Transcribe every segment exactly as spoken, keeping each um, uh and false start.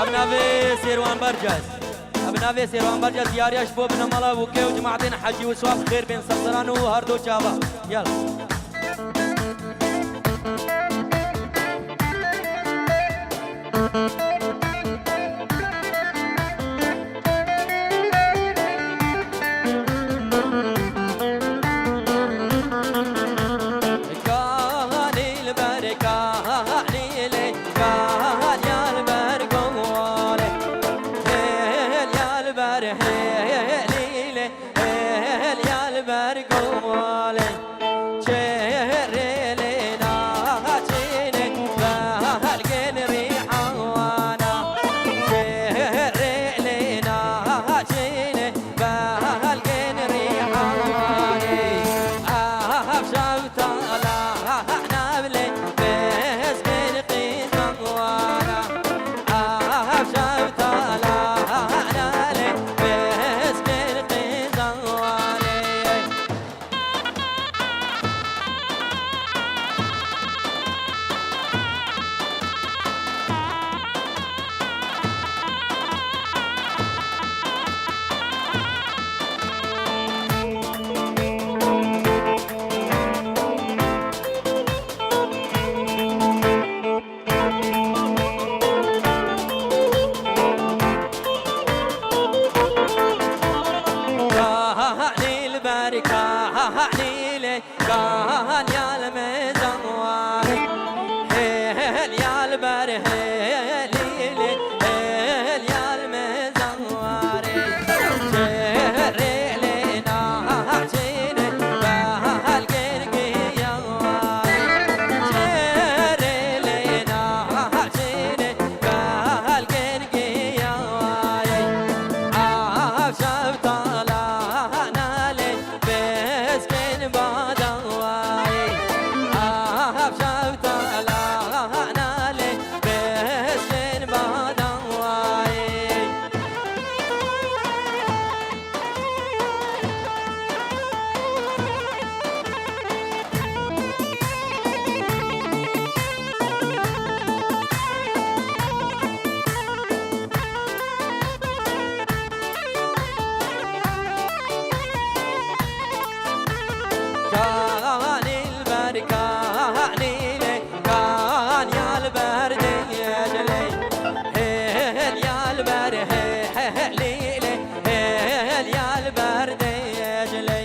Ev navê Sêrwan Bercez. Ev navê Sêrwan Bercez diyariya ji bo binemala Wike û cemaetên Hecî û Swab xêr bên ser seran û her do çava. Yala. Kanî li ber kanî lê, kanî ya li ber gole. Hêl ya li ber hêlî lê, hêl ya li ber gole. Çerê lê naçine, belgên rî awana. Çerê lê naçine, belgên rî awane. Ev şev tala navlê, mezgên qîzan wana. Ev şev tala navlê, mezgên qîzan wane. Kahnî li ber kahnî lê, kahnî ya li mezan warê. Hêl ya li ber hêlî lê, hêl ya li mezan warê. Şerê lê naçine, belgên giya warê. Şerê lê naçine, belgên giya warê. Ev şev tala nalê, mezgên bada warê. Ev şev tala nalê, mezgên bada warê. Kanî li ber kanî lê, kan ya li ber Diclê. Hêl ya li ber hêlî lê, hêl ya li ber Diclê.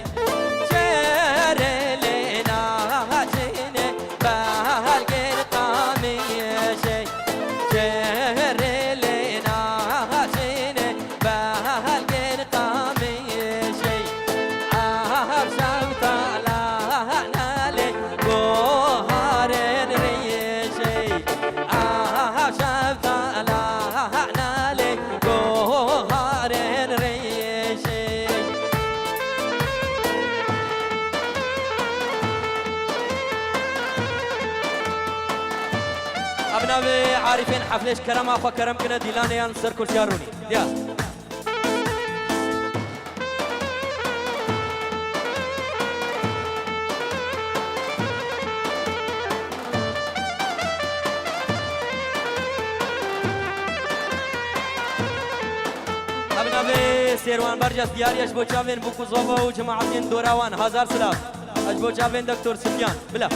Çerê lê naçine, belgên qamîşê. Çerê lê naçine, belgên qamîşê. Ev şev tala nalê, guharên rêşê. Ev şev tala nalê, guharên rêşê. Ev navê Arîfên Heflê ji kerema xwe kerem kine, dîlanê yan ser kursiya rûnî. Diya. Ev navê Sêrwan Bercez diyar e ji bo çavên Bûk û Zova û cemaetên dora wan. Hazar silav. Ji bo çavên Doktor Sifyan. Bila.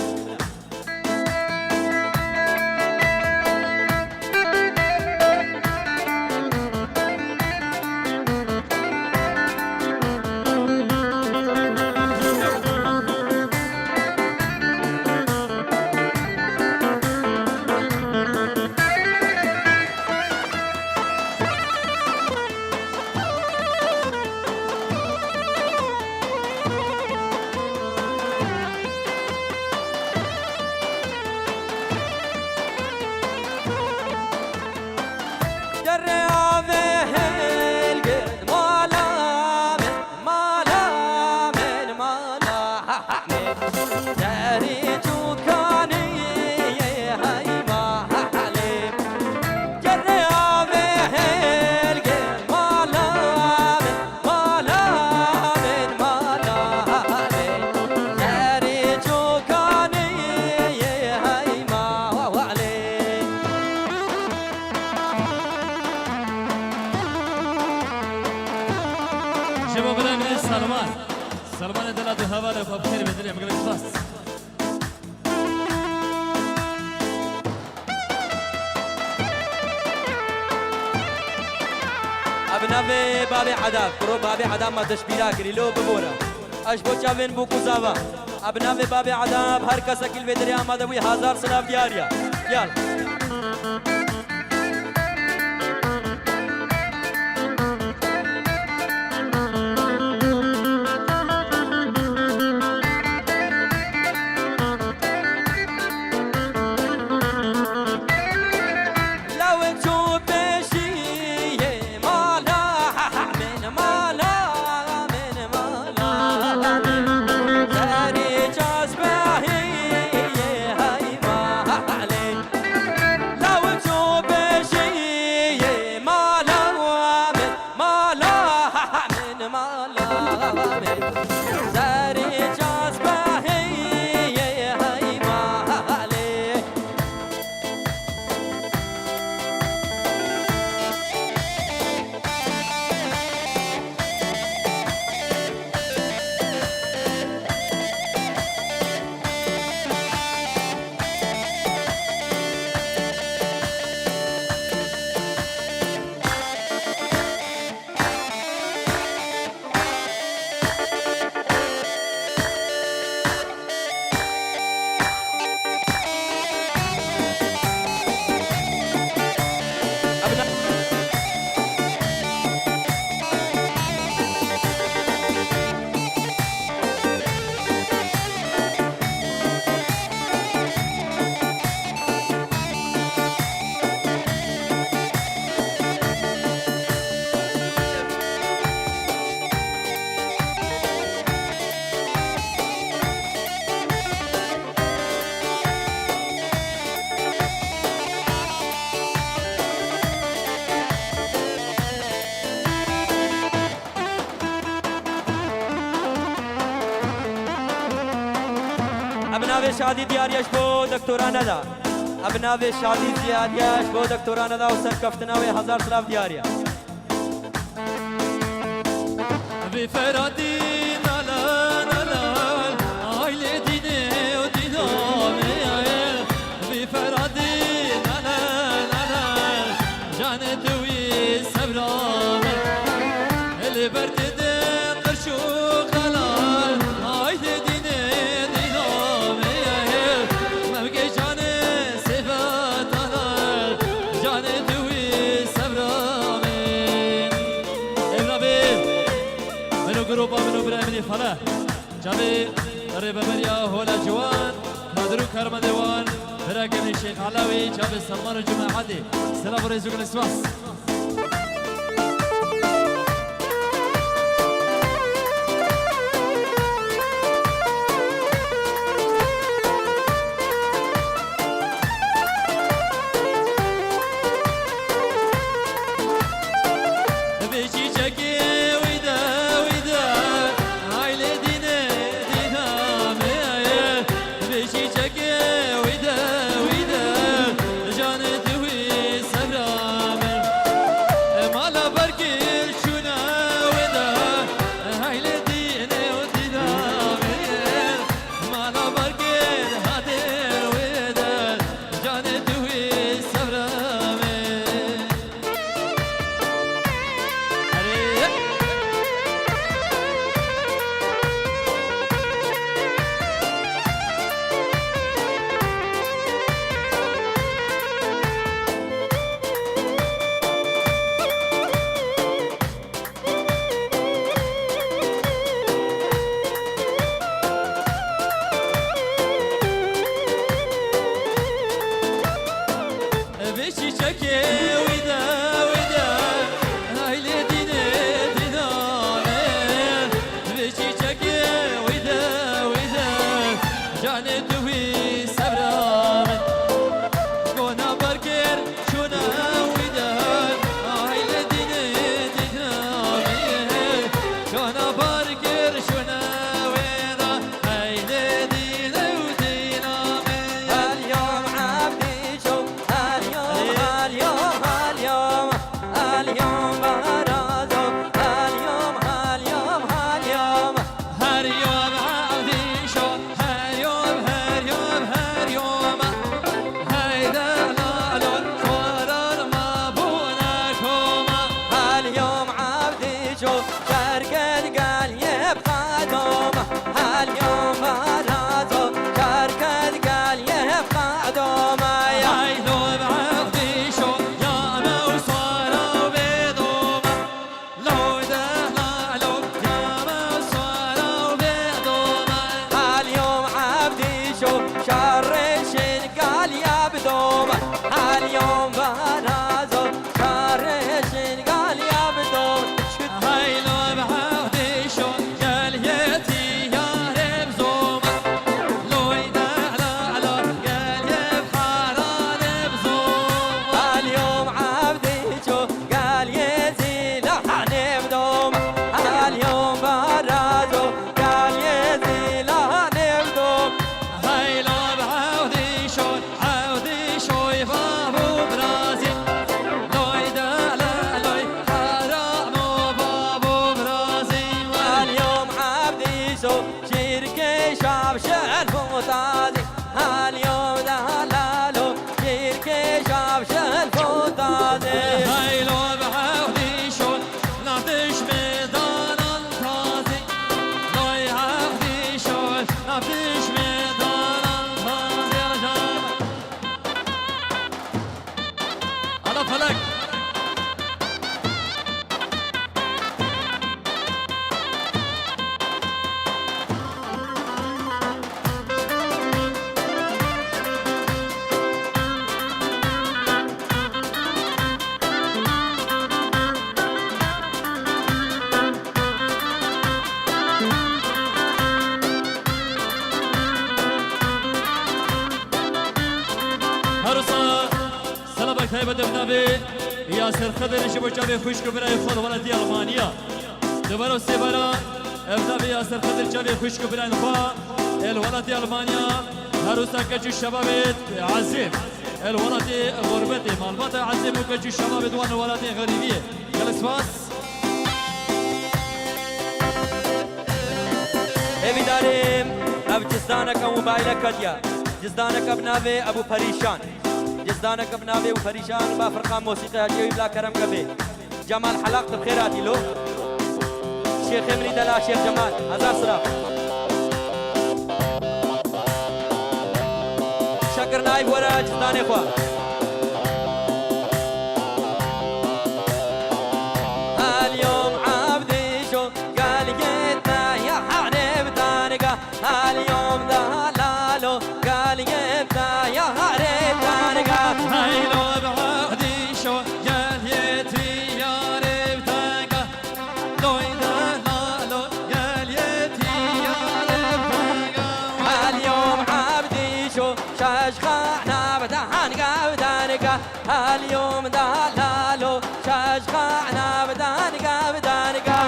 Qermanê dela tu hevalê xwe bi xêr ve dilê min gelek spas. Bi navê Babê Edab, kuro Babê Edab me dişbîra kirî, lo bibore. Ez ji bo çavên bûk û zava. Bi navê Babê Edab, her kesekî li vê derê amade bûye, hazar silav diyar e. Gel. Lawin çû pêşiyê mala, min mala, min mala, min. Zerê çasbehiyê hey malê. Lawin çû pêşiyê mala, min mala, min mala, min. Zerê çasbehiyê hey malê. Bi navê şadî diyariye ji bo doktora neda. Bi navê şadî ziyadiye ji bo doktora neda û serkeftina wê hezar silav diyariye. Vî feradî nala nala, aylê dînê û dînamê. Vî feradî nala nala, canê tu wî sebra min. Li ber te de qirş û qelal, aydê dînê dînamê. Mevgê canê sêvetana, canê tu wî sebra min. Evra bê, min û gropa min û birayê min ê Fele. Çavê rêveberiya Hola Ciwan, kadir û karmendê wan, bira gelê Şêx Elawî, çavê Selman û Cemaetê. Silav û rêz û gelek spas. Vê çîçekê wî de, wî de, aylê dînê dîna me ye. Vê çîçekê wî de, wî de, canê tu wî sebra min. Ema Ev navê Yasir Xidir ji bo çavê xwişk û birayê xwe li welatî Almanya. Di ber û sêbera ev navê Yasir Xidir çavê xwişk û birayên xwe li welatî Almanya her wisa keç û şebabê ezîz li welatê xurbetê, malbata ezîz û keç û şebabê di wan welatê xerîbiyê. Gelek spas. Hêvîdarê ev cizdaneke mobayleke diye. Cizdaneke bi navê Ebû Perîşan. Cizdaneke bi navê Ebû Perîşan ba firqa mosîqê hatiye wî bila kerem ke bê. Cemal Helaq, tu bi xêr hatî lo. Şêxê min î dela Şêx Cemal. Hezar sira. Şakir Naîf were cizdanê xwe. Elyom Ebdîşo gel yê te ya herê bi daniga. Elyom delalo gel yê te ya herê bi daniga. Heylo bi Ebdîşo gel yê te ya herê bi daniga. Loy delalo gel yê te ya herê bi daniga. Elyom Ebdîşo şeş xana bi daniga bi daniga. Elyom delalo şeş xana bi daniga bi daniga.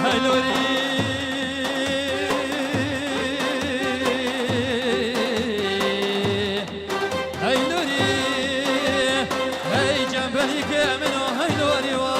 Hey lorî, hey lorî, hey cembelîkê min o, hey lorî wa.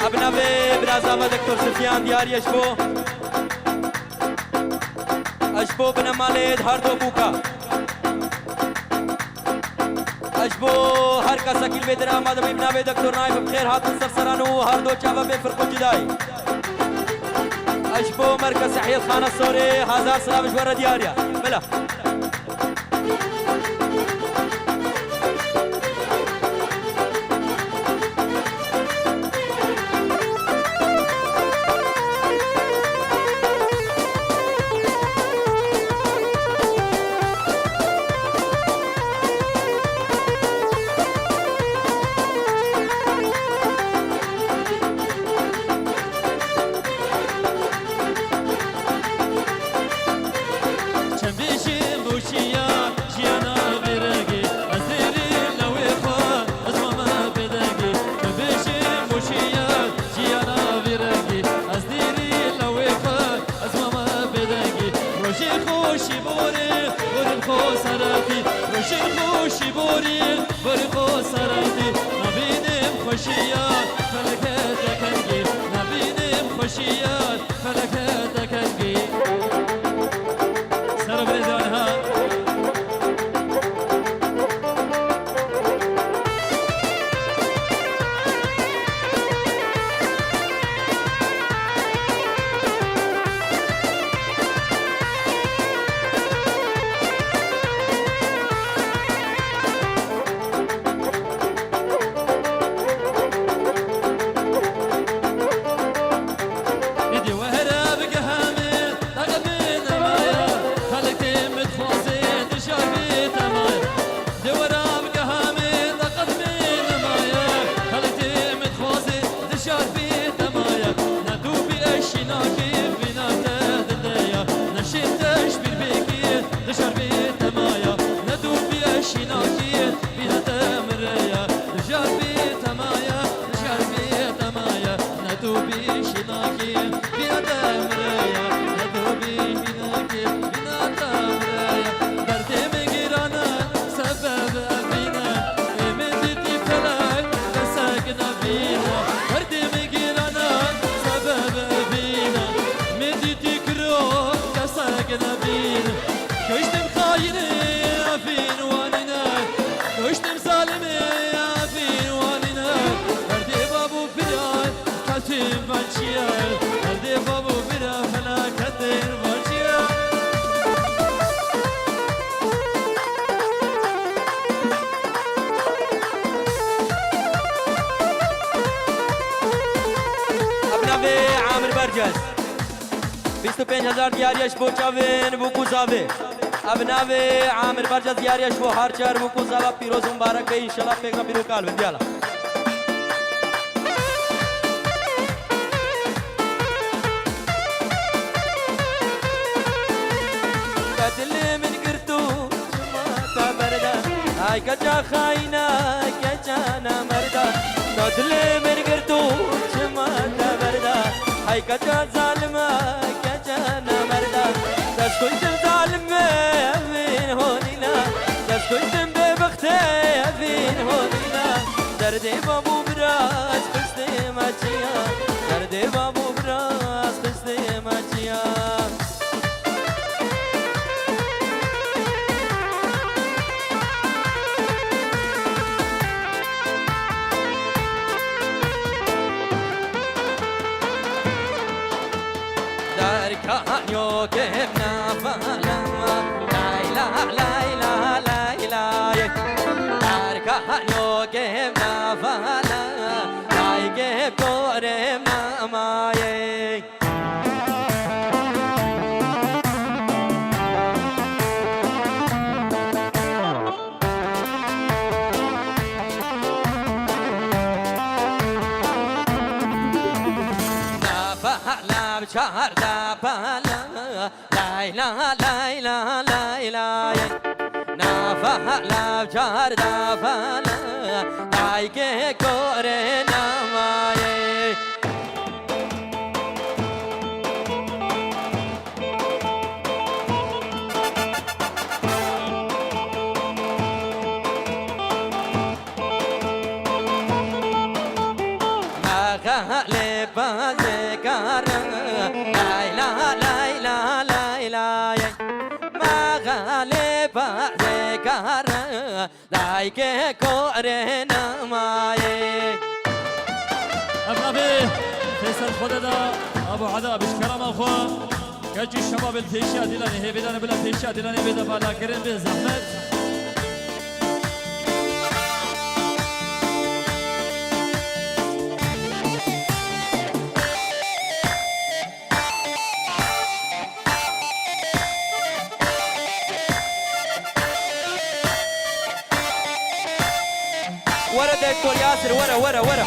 Ev navê biraza me Doktor Sifyan diyarî ye ji bo. Ez Bo binemalê di her do bûka. Ez ji bo her kesekî li vê derê amade bû, bi navê Doktor Naîf bi xêr hatin ser seran û her do çava bê firq û cudayî. Ez ji bo Merkez Sehiyê Xana Sorê hezar silav ji we re diyar e. Bila. Çend bêjim boşiya jiyana vê rengî, ez dêrî lewê xwe, ez mame bêdengî. Çend bêjim boşiya jiyana vê rengî, ez dêrî lewê xwe, ez mame bêdengî. Rojê xweşî borî, borî xwe seretî. Rojê xweşî borî, borî xwe seretî. Nabînim xweşiya feleke te kengî. Nabînim xweşiya Feleke te kengî. Ser birêdan ha. Êdî were bigihemê, taqetê nemaye, xelkê min dixwaze, dişar bê temaye. Dê were bigihemê, taqetê nemaye, xelkê min dixwaze, dişar bê temaye. Ne tu bî eşî nakê, vîna te dide ye. Ne şê te ji bîr bêkê, dişar bê temaye. Ne tu bî eşî nakê, vîna te mire ye. Dişar bê temaye. Şer bê temaya, ne tu bî şînakî, bîna te mireya, ne tu bî şînakî, bîna te mireya. Derdê min giran e, sebeb evîn e, ê min dîtî felek, kesek nebîn e. Derdê min giran e, sebeb evîn e, min dîtî kiro, kesek nebîn e. Kuştim xayinê, evîn wanîne, kuştim zalimê, evîn wanîne. Derdê bab û bira, kesî van çi ye? Derdê bab û bira, felaketê van çi ye? Ev navê Amir Bercez. Bîst û pênc hezar diyariye ji bo çavên Bûk û Zavê. Ev navê Amir Bercez diyariye ji bo her çar Bûk û Zava pîroz û mibarek be, înşallah pêk re bîr û kal bin. Diyala. Te dilê min girt û çima te berda? Ay keça xayîna, keça namerda. Te dilê min girt û çima te berda? Ay keça zalime, keça namerda. Te ji kuştin zalim be, evîn honîna. Te ji kuştin bêbextê, evîn honîna. Derdê bab û bira, ez qistê me çiya. Derdê bab û bira, ez qistê me çiya. Derkanyo kêm nafala, layla, layla, layla, ye. Derkanyo kêm nafala, lay kêm korêm namaye. Nafa lav çar da pala, lay la, lay la, lay lay. Nafa lav çar da pala, lay ke kore namaye. Meqalê bazêkar, lay la, lay la, lay lay. Lê parêkar dayikê korê nemayê. Ev navê Feysel Xwedê da Abu Eda bi ji kerema xwe. Keçî şebabên pêşiya Dîlanê hêvîdar in bila pêşiya Dîlanê bê defa lakirin bê zehmet. Were Doktor Yasir, were, were, were.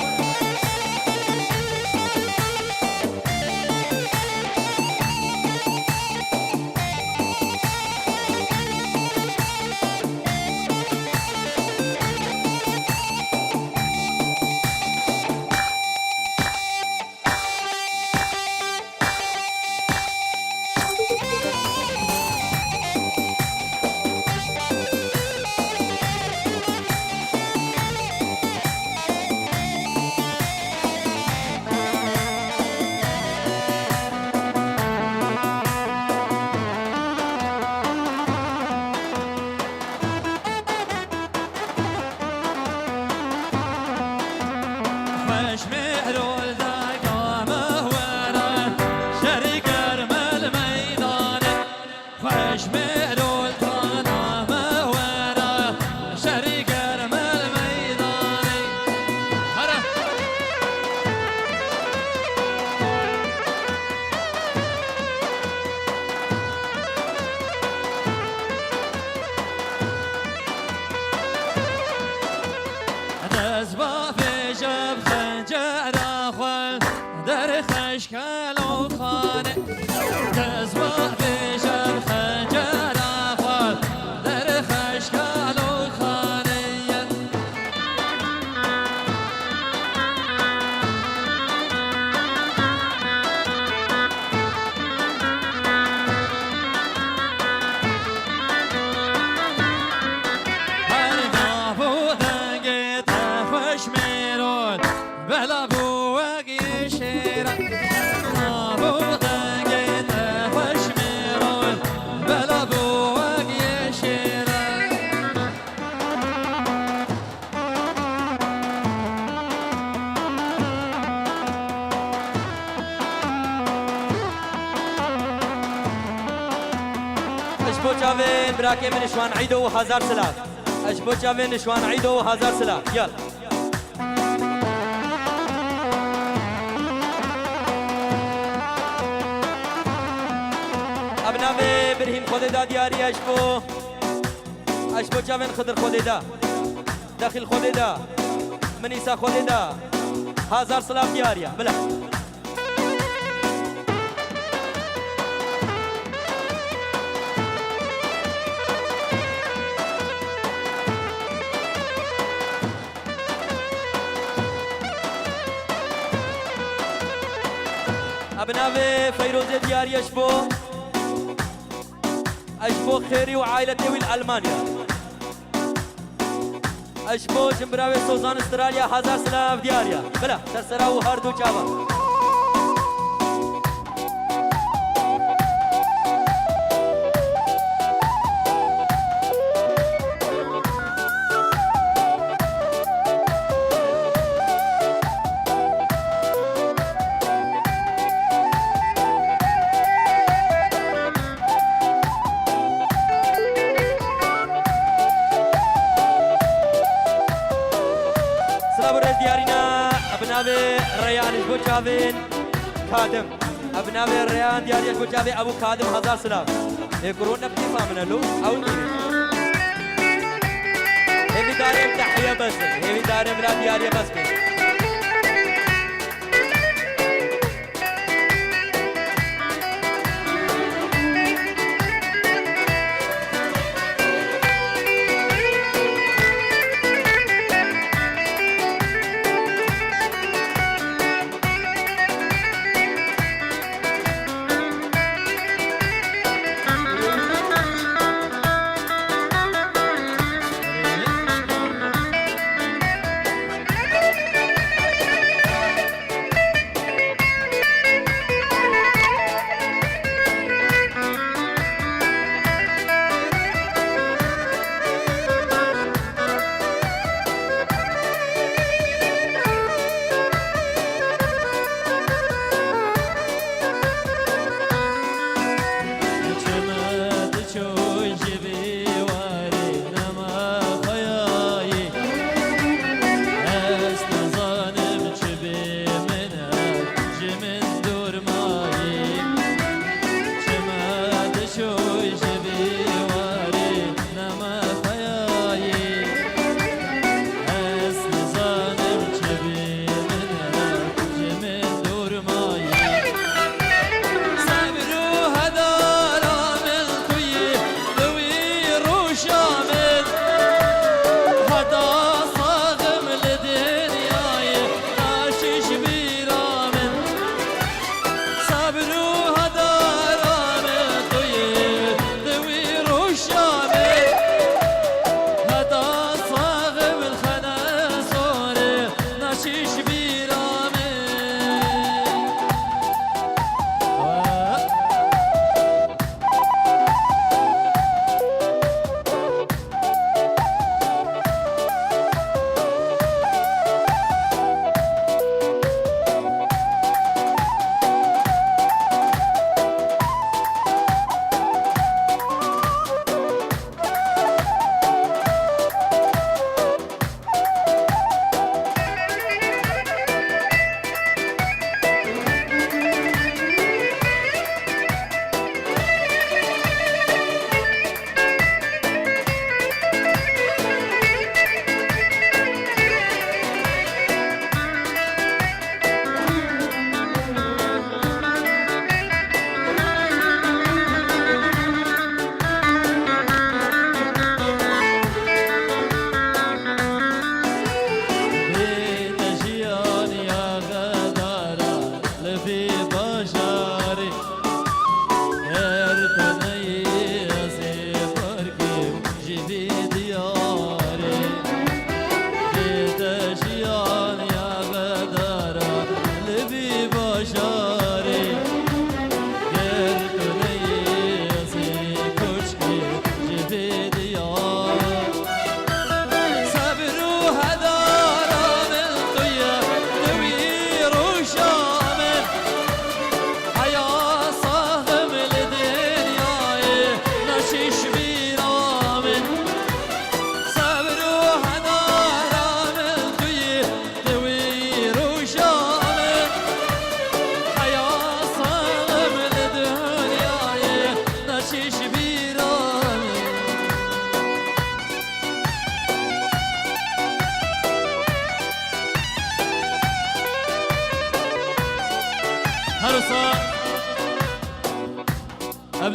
Xweş mêrol dagame were, şerî germel meydane. Xweş mêrol dagame were, şerî germel meydane. Here. Dest bavêje bi xencera xwe, derxeş kelokxane. Dest bavêje bi xencera xwe, derxeş kelokxane. Her nav û dengê te xweş mêrol, bela bû wek yê şêra. Nav û dengê te xweş mêrol, bela bû wek yê şêra. Ez ji bo çavên birakê min Şwan Îdo û hazar silav. Ez ji bo çavên Şwan Îdo û hazar silav. Gel. Ev navê Birhîm Xwedê da diyarî, ez ji bo Ez ji bo çavên Xidir Xwedê da, Dexîl Xwedê da, Minîsa Xwedê da, hazar silav diyariya. Bila. Ev navê Feyrozê diyariye ji bo Ez ji bo Xêrî û aîletê wî li Elmanya. Ez ji bo jinbira wê Sozan Australya hazar silav diyar ya. Bila, ser sera û her du çavan. Silav û rêz diyarîna bi navê Reyan ji bo çavên Kadim. Ev navê Reyan diyariye ji bo çavê Ebû Kadim hazar silav. Ê kuro ne bi kêfa min e lo, ew nîne. Hêvîdarê em tehiye bes in. Hêvîdarê em la diyariye bes bin.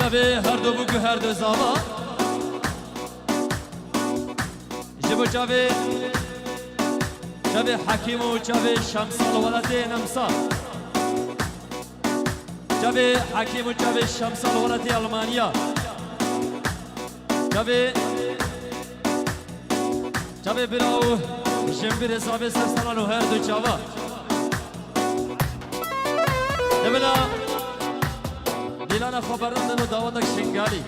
Çavê her du bûk û her du zava. Ji bo çavê, çavê Hekîm û çavê Şemsa li welatê Nemsa. Çavê Hekîm û çavê Şemsa li welatê Almanya. Çavê, çavê bira û jinbirê zavê ser salan û her du çava. Demela dîlana xwe berdin û dawatek Şingalî.